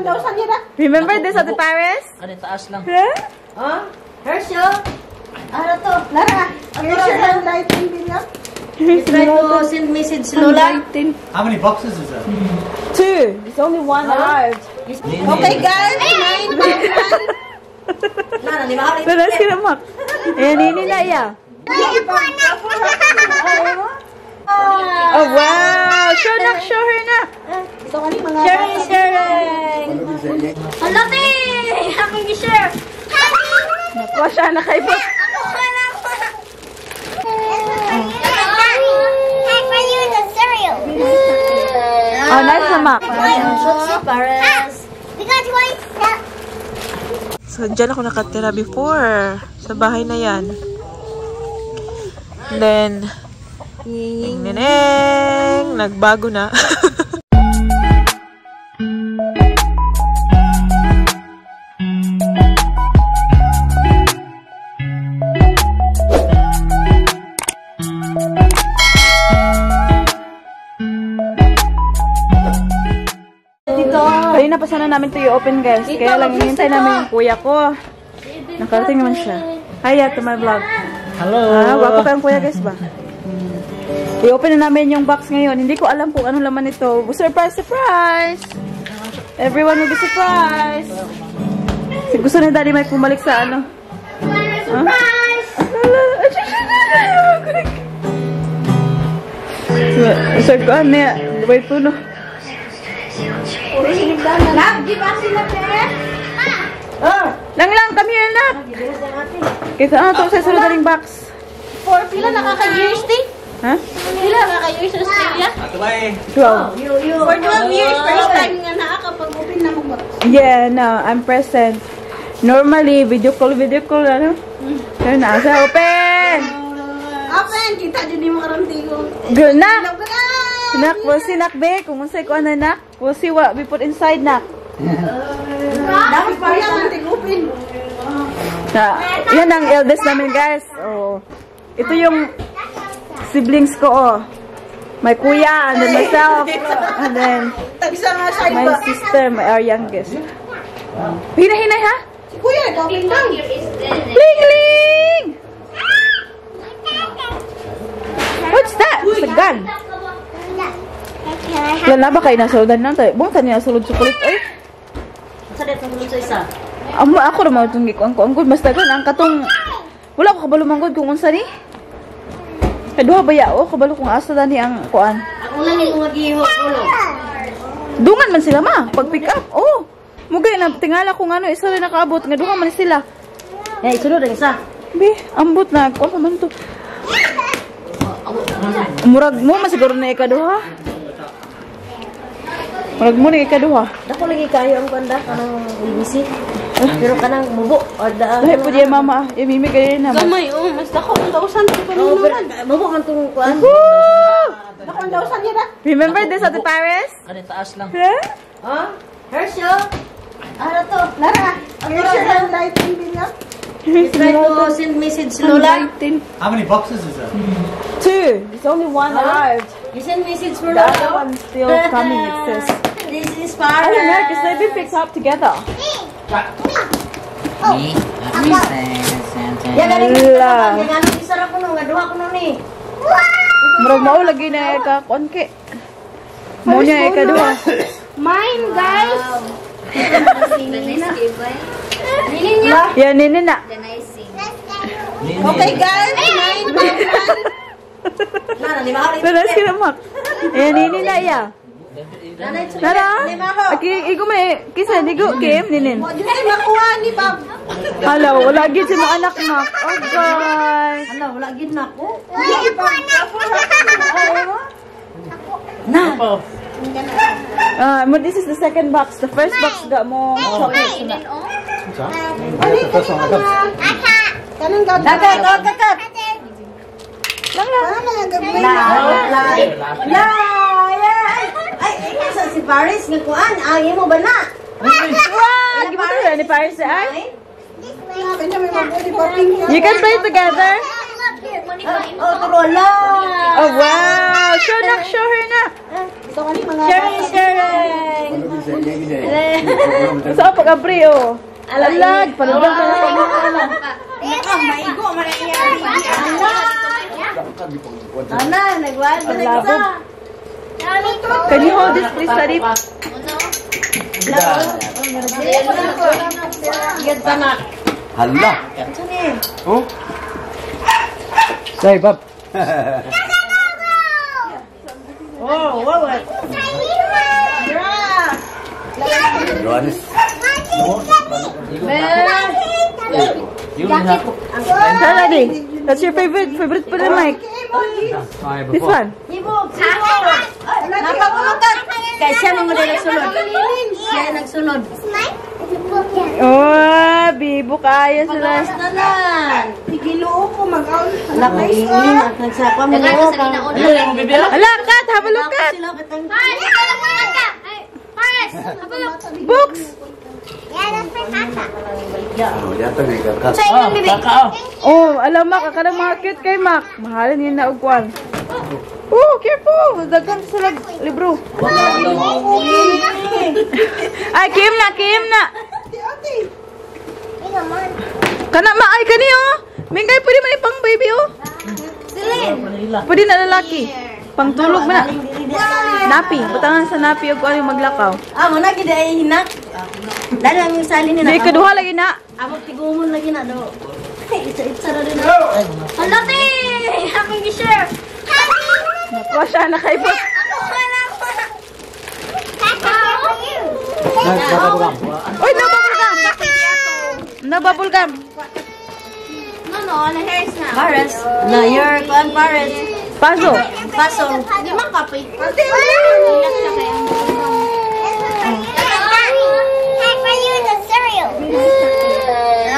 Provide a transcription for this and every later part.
Dakong dausan niya. Remember this at the Paris? Ano, taas lang. Huh? Huh? Herschel? Ano to? Lara, here's your handwriting, William. You try to send message Lola? How many boxes is that? Two. There's only one arrived. Okay, guys. 9, 1. Na, na, lima ka. Pero sila mak. Ayan, nini na iya. Oh, wow. Show nak, show her na. Ito kani mga Sharing, sharing. Hala, te! Akong gi-share. Nakuha siya na kay Ako wala pa. Hi for you the cereal. Oh, nice na mak. Si Paris. We got twice. So, dyan ako nakatira before. Sa bahay na yan. And then, ning, ning, ning, nagbago na. Kanina pa sana namin ito i-open, guys. Kaya lang hinihintay namin yung kuya ko. Nakarating naman siya. Hi, to my vlog. Hello. Ah, wapo kayong kuya, guys ba? I-open na namin yung box ngayon. Hindi ko alam kung anong laman nito. Surprise, surprise! Everyone will be surprised! Si gusto ni Daddy Mike bumalik sa ano. Surprise! Sir, ko ano yan? Wait po, no? Love, give us sila, pe. Lang lang, come here, nak! Kita ano to sa sunod na box. For pila nakaka-years, te? Ha? Pila nakaka-years sa Australia? Ato ba eh? 12. For 12 years, first time nga naa kapag-open na mo box. Yeah, no, I'm present. Normally, video call, ano? Pero na, sa open! Open, kita dyan mo karon tingong. Good, nak! Love ka na! Nak, we'll see, nak, be. Kung unsay ko ana, nak. We'll see what we put inside, nak. Dapat pa yan ang tig-open. Na, yan ang eldest namin, guys. Oh. Ito yung siblings ko, oh. My kuya, and then myself, and then Tagsa nga siya my iba. sister, my our youngest. Hinay-hinay, ha? Si kuya, nag-open daw. Ling, ling! What's that? It's a gun. Wala na ba kayo nasulod na tayo? Buong tayo nasulod chocolate. Ay, Sa dito sa isa. amo ako ra itong gikuan ko. Ang good basta gan ang katong wala ko kabalo manggod kung unsa ni. Kay duha ba ya? Oh, kabalo kung asa dani ang kuan. Ako lang yung magiho ulo. Dungan man sila ma pag pick up. Oh. Mugay na tingala kung ano isa ra nakaabot nga duha man sila. Eh, isunod ang isa. Be, ambot na ko man to. Murag mo man siguro na ikaduha. Murag mo na ikaduha. Dako lagi kayo ang kanda kanang ABC. Pero kanang mubo o da. Dahil po diya mama, imimi kayo na. Gamay, oh. Mas dako ang dausan. Oh, pero mubo man tong kuan. Woo! Dakong dausan niya da. Remember this at the Paris? Ano, taas lang. Huh? Huh? Herschel? Ano to? Lara, here's your handwriting, William. You try to send message Lola? How many boxes is that? Two. There's only one arrived. You send message for The other Lola? one's still coming, it says. This is Paris. I don't know, because they've been picked up together. Me, happy Santa. Ya, galing Ala. ka nga isa ra kuno nga duha kuno ni. Murag mao lagi na ka kuan ke. Mo niya ikaduha. Mine, guys. Yan nini na. Okay, guys. 9, 1. Na, na lima ka. Pero sila mak. Yan nini na iya. Nanay, Nara? Aki igo may kisa nigo kim ninin. Mo dyan ay makuha ni Bob. Hala, wala gid si mga anak nak. Oh guys. Ala, wala gid na ako. Na. Mo this is the second box. The first box got mo chocolate na. The first one I got. Kanang gagawin. Dagat, oh, kakat. Lang lang. Ano nga gagawin? La, la, la, ay, ay, ay, sa si Paris nga kuan, ang imo ba na? Wow, gibuto na ni Paris ay. Kanya may mabuti paping. You can play together. Oh, turo la. Oh wow! Show nak, show her na. Ito kani mga Sharing, sharing. Sa pag-abri oh. Alag, paludang ka na sa Maigo man na iya. Ana, nagwal na isa. Can you hold this please, Sarip? Hala. Oh. Say, Bob. Oh, wow. Luanis. Saladi. That's your favorite pa rin, Mike. This one. Napakulukat. Kaya siya mga nagsunod. Siya nagsunod. Oh, bibo kaya sila. Ginoo ko mag-out. Nagsakwa mo. Ala, cat! Have a look, cat! Books! Oh, alam Mac, akala mga cute kay Mac. Mahalin yun na ugwan. Oh, careful! Daghan sa libro. Ay, Kim na, Kim na! Kana ma, ay kani oh! Mingay, pwede man pang baby oh! Pwede na lalaki. Pangtulog man na. Napi, butangan sa napi og ano maglakaw. Ah, mo na gid ay hinak. Dali ang salin ni na. Di kaduha lagi na. Amok tigumon lagi na do. Isa-isa ra din. Hala, te! Akong gi-share. Nakuha siya nakaibot. Oy, no bubble gum. No bubble gum. No, na hairs na. Pares. Na your kuan pares. Paso. Paso. Di man kapoy.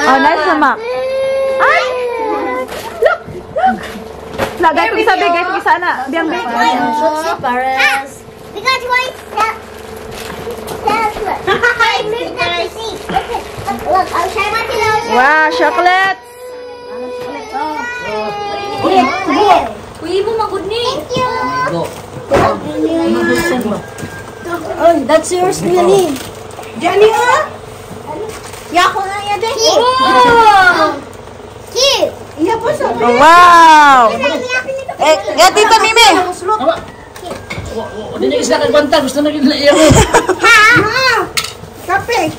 Oh, nice na, Mac. Ay! Look! Look! Lagay ko isa, bigay ko isa na. Biyang big. Si pares. We got twice. Look, I'll try my Wow, chocolate! Uy, mo magud ni. Thank you. Oh, that's yours, Nini. Johnny, oh! Yako na ya de. Cute. Iya po sa Wow! Eh, ya, Tita Mimi! Hindi na isa kagwanta. Gusto na gid na iya mo. Kape.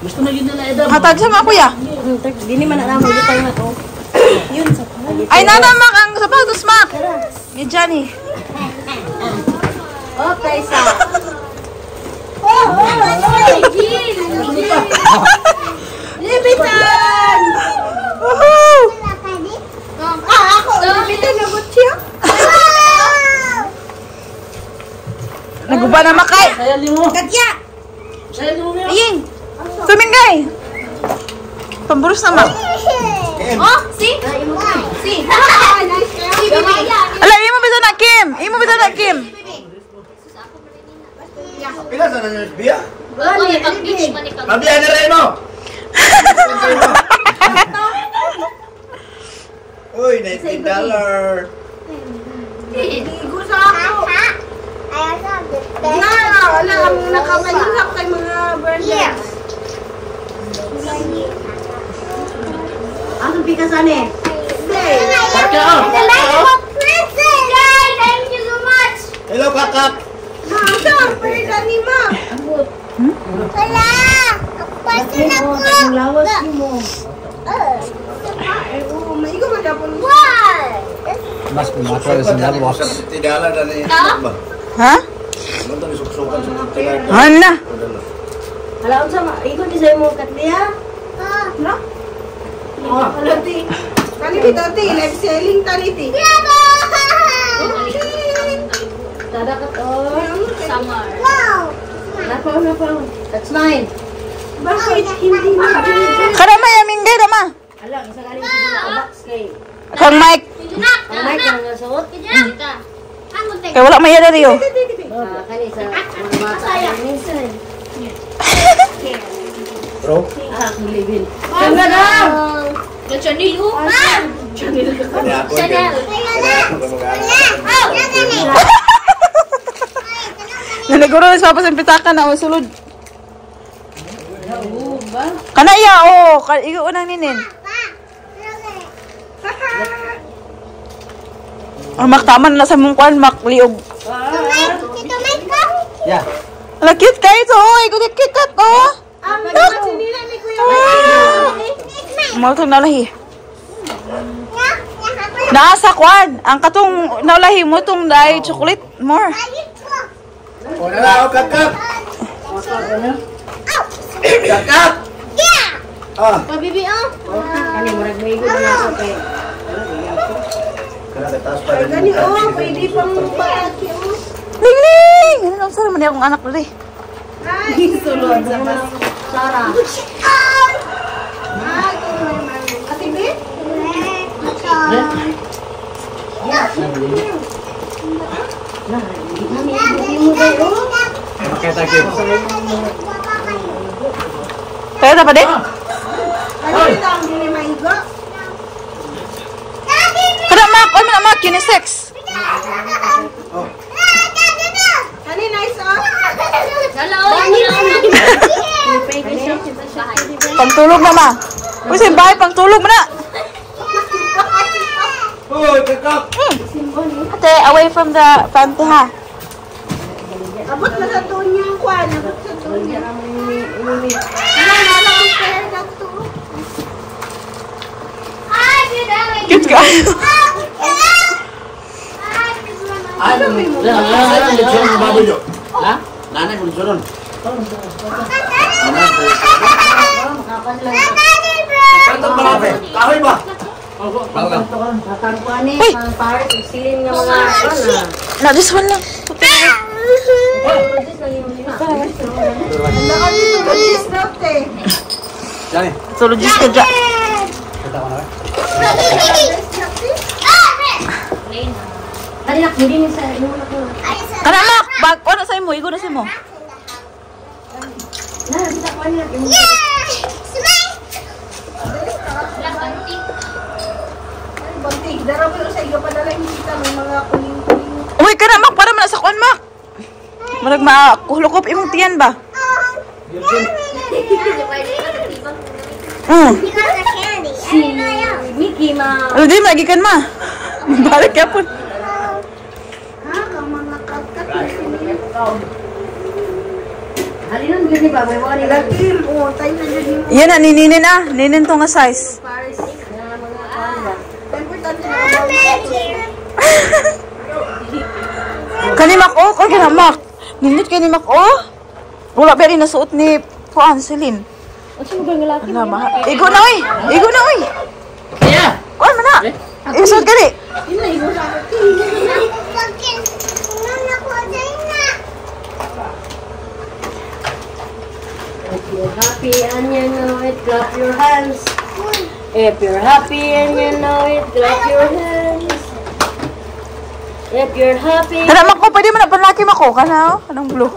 Gusto na gid na iya. Hatag siya mga kuya. Dini man na mo gitay na ko. Yun sa Ay, nana, Mac! Ang sapatos, Mac! Ni Johnny. Okay, sa. Libitan! Woohoo! Ah, ako! Libitan na Gucci, ah. Naguba na makay! Sayang mo. Katya! Sayang mo. Aying! Tumingay! Pamburos na, Mac. Oh, see? See. Ala, imo bitaw na, Kim! Imo bitaw na, Kim! Pila sa nang biya? Pag-beach man ikaw. Mabiya na rin mo. Uy, $19. Igo sa ako. Na, wala ang nakamalihap kay mga brand. Ang pikasan eh. Thank you so much. Hello, kakak. Asa, pwede ni ma. Wala. Paso na ko. Ang lawas mo. Ay, oo, maigo man dapat. Wow. Must be my brothers in that box. $50 na ni. Ha? Suksukan sa $50. Hala! Hala unsa ma igo ni sa imo katliya? No? Wala, ti. Kani bitaw, ti. Live selling, tani, ti. Tada ka to. Summer. Wow. Napaw napaw. That's mine. Bakit hindi mo Karama, yaminggay, rama! Ala, isa galing sa box kay. Kang Mike! Ang mic ang nasuot. Kaya wala may yara riyo. Ah, kani sa mga bata. Minsan. Bro. Ah, akong level. Chanel, oh. Chanel. Naniguro na sa papa sa pitaka na o sulod. Kana iya oh, igo unang ninin. Ang maktaman na sa mong kuan makliog. Yeah. Ala cute kayo to. Oy, cute cute cut oh. Mo to nalahi. Nasa kuan, ang katong naulahi mo tong dai chocolate more. O na lang, o kakap! Kakap! Ah. Pabibi oh. Kani murag may na ako kay. Gani oh, pwede pang paaki oh. Ling ling. Ano sa naman akong anak dali. Sulod sa bas. Sara. Ah, Ate B? Makita kids. Kaya ta pa din? Ano ito ang dili maigo? Kada mak, oy man mak unisex. Kani nice oh. Hala oh. Pangtulog na ma. Uy, sa bahay pangtulog mo na. Uy, kakap! Ate, away from the panty ha. Abot na sa tuon niya ang kwan. Abot sa tuon niya. Wala na lang ang pair na to. Cute ka. Ay, nanay mo litsunon ng baboy yo. Ha? Nanay mo litsunon. Pantang marami. Kahoy ba? Pangkuan ni, Uy! pang Paris, silin nga mga kuan ah. Na, this one lang. Wala kami tulogis na te. Johnny. Tulogis ka dyan. Kita ko na ba? Dali nak, hindi ni sa imo na ko. Kana mak, bag ano sa imo, igo na sa imo. Na, kita kuan na. Wala panty. Bantig, dara mo sa iyo padala yung kita may mga kuling-kuling. Uy, kana mak, para man na sa kuan mak. Murag makuhlukop imong tiyan ba? Si Mickey ma. Ano di magikan ma? Balik ka po. Ha, kang mga kat-kat. Halinon gyud ni ba may wala ni Laki, oh, tayo na dyan yung Yan na, nininin ah. Ninin to nga size. Paris. na mga kuan ba. Importante na ba? Kani mak oh, kani kana mak. Nindot kay ni mak oh. Wala ba rin nasuot ni Kuan Celine. Unsa mo nga laki? Ala ma. Igo na oy. Igo na oy. Yeah. Kuan man na. Isuot kani. If you're happy and you know it, clap your hands. If you're happy and you know it, clap your hands. If you're happy. Kana mak oh, pwede man na panlaki mak oh. Kana oh, kanang blue.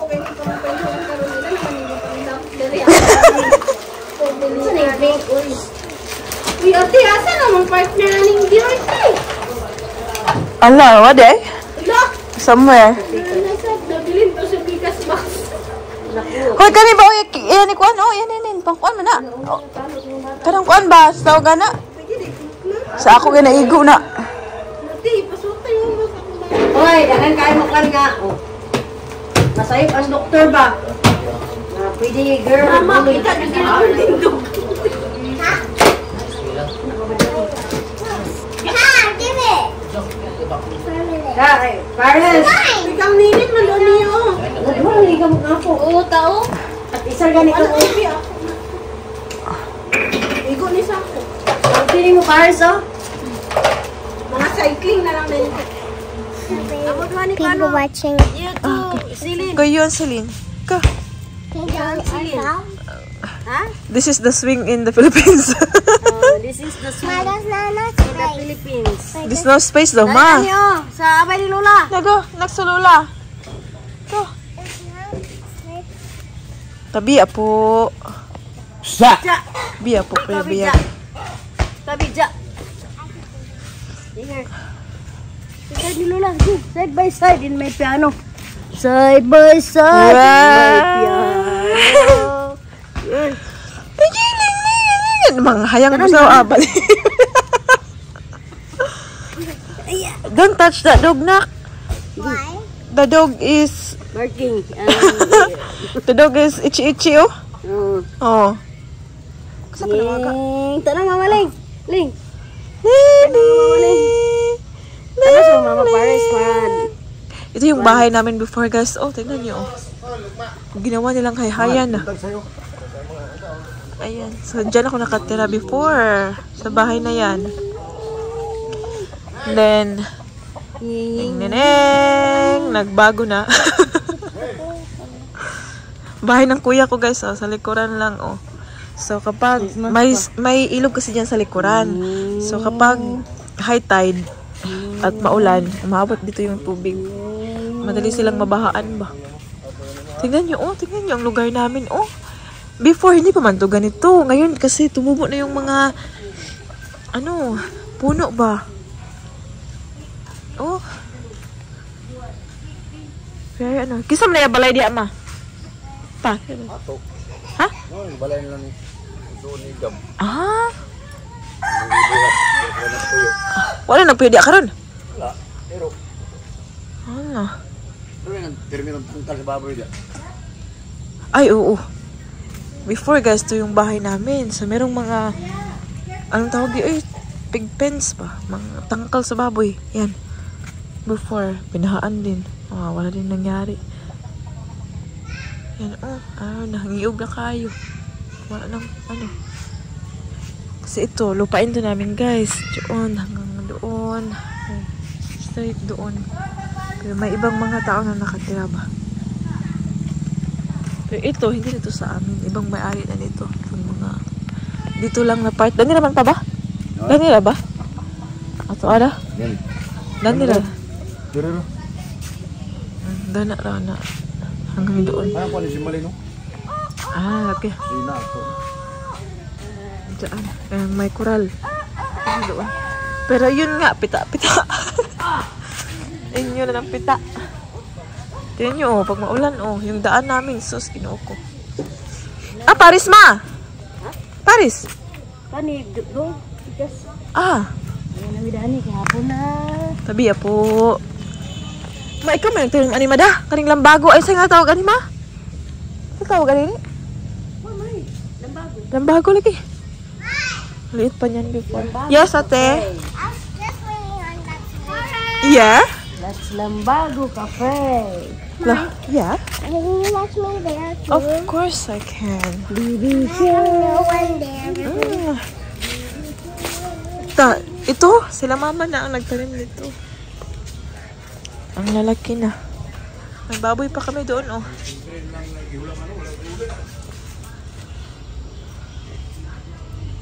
Unsa na yung drink, uy? Uy, ate, asa namang partner ning Dior, te? Ala, wa day. Ala, Somewhere. nasa nabilin to sa Pikas box. Hoy kani ba oy iyan ni kuan oh, yan yan pang kuan man na. Oh. Kanang kuan ba sa tawag na? Sa ako ginaigo na. Ate, pasutay mo sa akong mga. Hoy, daghan kayo mo kan nga. Oh. Masayop ang doktor ba? Na pwede girl. Mama, kita na sila ang lindog. Kay, Paris. Ikaw ninit man doon niyo. Wala ni ka mo ako. Oo, tao. At isa gani ka Ano, ibi ako. Igo ni sa ako. Ang pili mo Paris oh. Mga cycling na lang na yun. People watching. Kayo Celine. Ka. This is the swing in the Philippines. This is the swing in the Philippines. There's no space daw, ma. Dali oh, sa abay ni Lola. Nago, nagsulula. Go. Tabi apo. Sa. Ja. Biya po, kuya Tabi biya. ja. Tabi ja. Here. Side ni Lola. Go. Side by side in my piano. Side by side in my Wow. piano. Mga hayang busaw, ah. Don't touch that dog, nak. Why? The dog is Barking. The dog is itchy itchy, oh. Oh. Kasi panawaga. Tara, Mama Ling. Ling. Lily. Tara sa Mama Paris man. Ito yung bahay namin before, guys. Oh, tingnan niyo, oh. Ginawa nilang hayhayan na. Ayan. So, dyan ako nakatira before. Sa bahay na yan. And then, ning, ning, ning, nagbago na. Bahay ng kuya ko, guys. Oh, sa likuran lang, oh. So, kapag may ilog kasi dyan sa likuran. So, kapag high tide at maulan, umabot dito yung tubig. Madali silang mabahaan ba? Tingnan nyo, oh. Tingnan nyo ang lugar namin, oh. Before, hindi pa man to ganito. Ngayon, kasi tumubo na yung mga, ano, puno ba? Oh. Very, ano. Kinsa man na balay diya, ma? Pa? Ato. Ha? No, balay nila ni doon ni Gab. Ah. Wala nagpuyo diya karon? Wala. Pero Ano? pero yung terminal tungkal sa baboy diya. Ay, oo. Before, guys, to yung bahay namin. So, merong mga, anong tawag yun? Ay, pig pens ba? Mga tangkal sa baboy. Yan. Before, binahaan din. Ah, wala din nangyari. Yan, oh. Ano, nangiyog na kayo. Wala nang, ano. Kasi ito, lupain to namin, guys. Doon, hanggang doon. Straight doon. Pero may ibang mga tao na nakatira ba? Pero ito, hindi nito sa amin. Ibang may-ari na nito. Yung mga, dito lang na part. Danira man pa ba? Danira ba? Ato ara? Yan. Danira. Pero Dana ra na. Hanggang doon. Ano ko ni si Malino? Ah, okay. Ina ato. Diyan. May coral. Ano doon? Pero yun nga, pita-pita. Inyo na ng pita. Tingnan nyo, oh, pag maulan, oh, yung daan namin, sus, Ginoo ko. Ah, Paris, ma! Paris! Kani go. Bigas. Ah, Ayan na midani kahapon na. tabi po. Ma, ikaw may nagtanim anima da. Kaning lambago. Ay, sa nga tawag anima? Sa tawag anini? Mamay, lambago. Lambago lagi. Liit pa niyan before. Yes, ate. I was just waiting on that swing. Yeah? That's Lambago Cafe. La, yeah? Can you let me there too? Of course I can. Baby No one there. Ta, ito, sila mama na ang nagtanim nito. Ang lalaki na. May baboy pa kami doon, oh.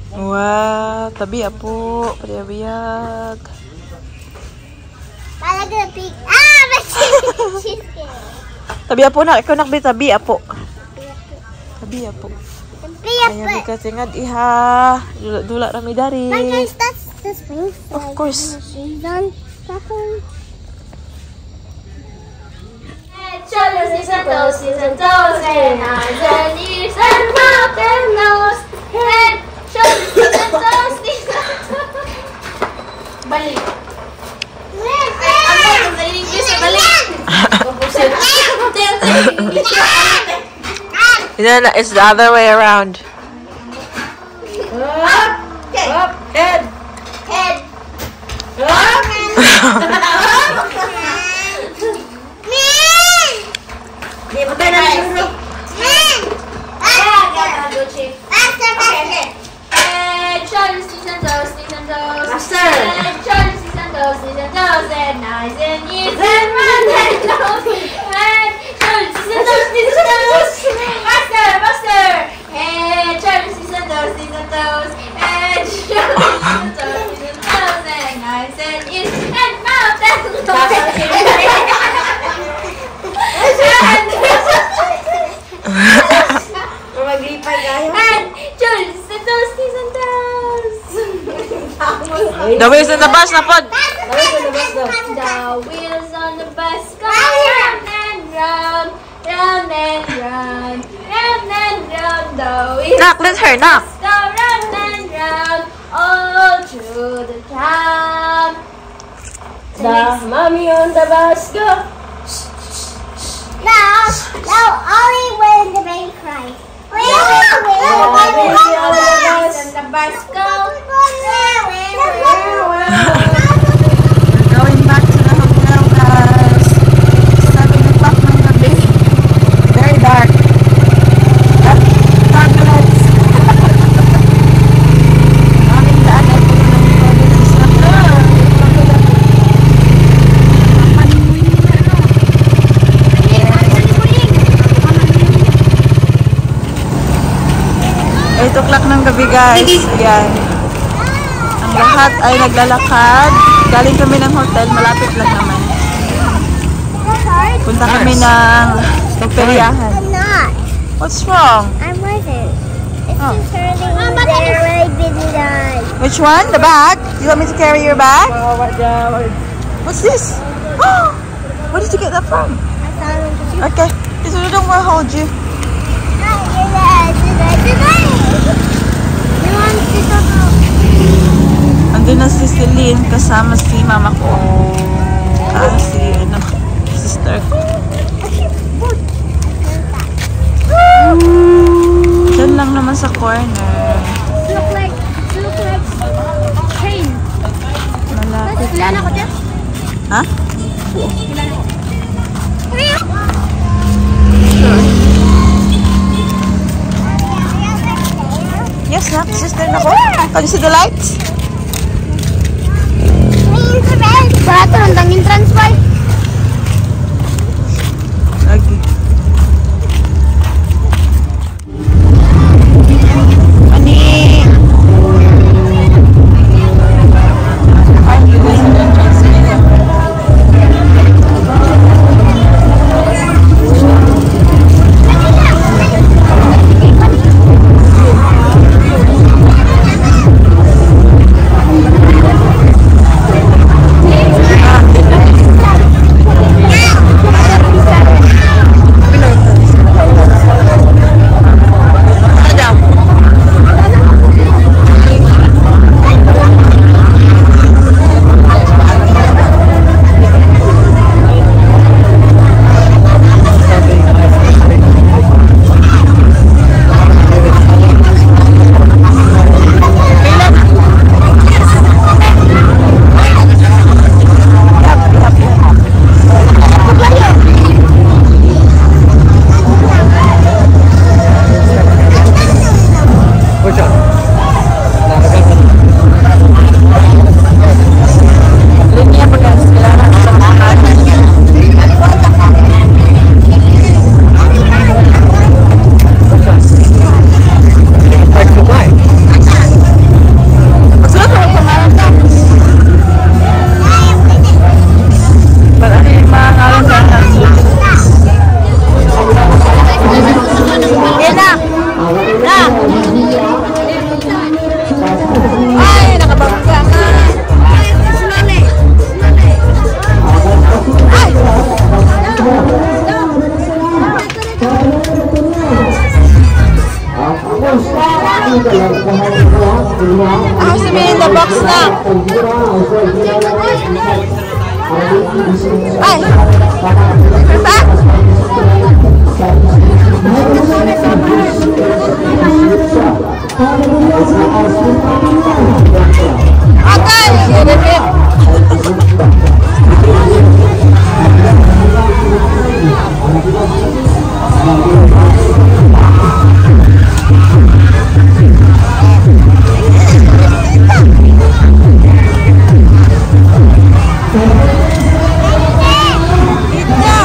Wow, tabi apo, pabiyag. Ah, but she's scared. Tabi apo na, ikaw nakbi tabi apo. Tabi apo. Ayan, ka tingad iha. Dula, dula rami dari. Guys, that's the swing. Of course. She's on properly. Head, shoulders, knees and toes, knees and toes, and eyes and ears and mouth and nose. Head, shoulders, knees and toes, knees and toes. Balik. Ang sa English, balik. No, it's the other way around. Up, up, head. Head. Up. Di ba tayo na Faster, faster. Head, shoulders, knees and toes, knees and toes. Faster. Head, shoulders, knees and toes, knees and toes, and eyes and ears and mouth and nose. Head, shoulders, knees and toes, knees and toes. Faster, faster. Head, shoulders, knees and toes, knees and toes. Head, shoulders, knees and toes, knees and toes, and eyes and ears and mouth and nose. Maglipay kayo. Head, shoulders, knees and toes, knees and toes. The wheels on the bus na pod. The wheels on the bus go round and round, round and round, round and round. The wheels Knock, let her knock. go round and round, all through the town. The mommy on the bus go. Now, now, only when the baby cries. The baby on the bus. And the bus go. We're going back to the hotel, guys. 7 o'clock ng gabi. Very dark. At turbulence. Aming daan ay puno ng turbulence na. 8 o'clock ng gabi, guys. Ayan. Ang lahat ay naglalakad. Galing kami ng hotel. Malapit lang naman. Punta kami ng peryahan. I'm not. What's wrong? I wasn't. It's Oh. just hurting. They're really busy done. Which one? The bag? You want me to carry your bag? What's this? Where did you get that from? I saw them. Okay. This one don't will hold you. You want to go? Andun na si Celine kasama si mama ko. Ah, si ano, sister ko. Diyan lang naman sa corner. Look like train. Malapit. Wala na ko dyan. Ha? Sure. Yes, na. Sister na ko. Can you see the lights? Barato lang ang entrance boy. Lagi. Ani? Ay, this is the entrance nila. Ano daw? Linya pa, guys, kailangan sa. Magsulat mo ang pangalan ka. Para ano yung mga ngalan sa anak? Yan na! Na! Ay, nakabangga ka! Slowly. Slowly. Ay! Ako si in the box na. Ay! Perfect! Okay! Repeat. Eat na!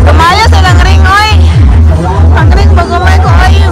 Kamaya sa lang ring, oy. Ang ring, bagumay ko ayo.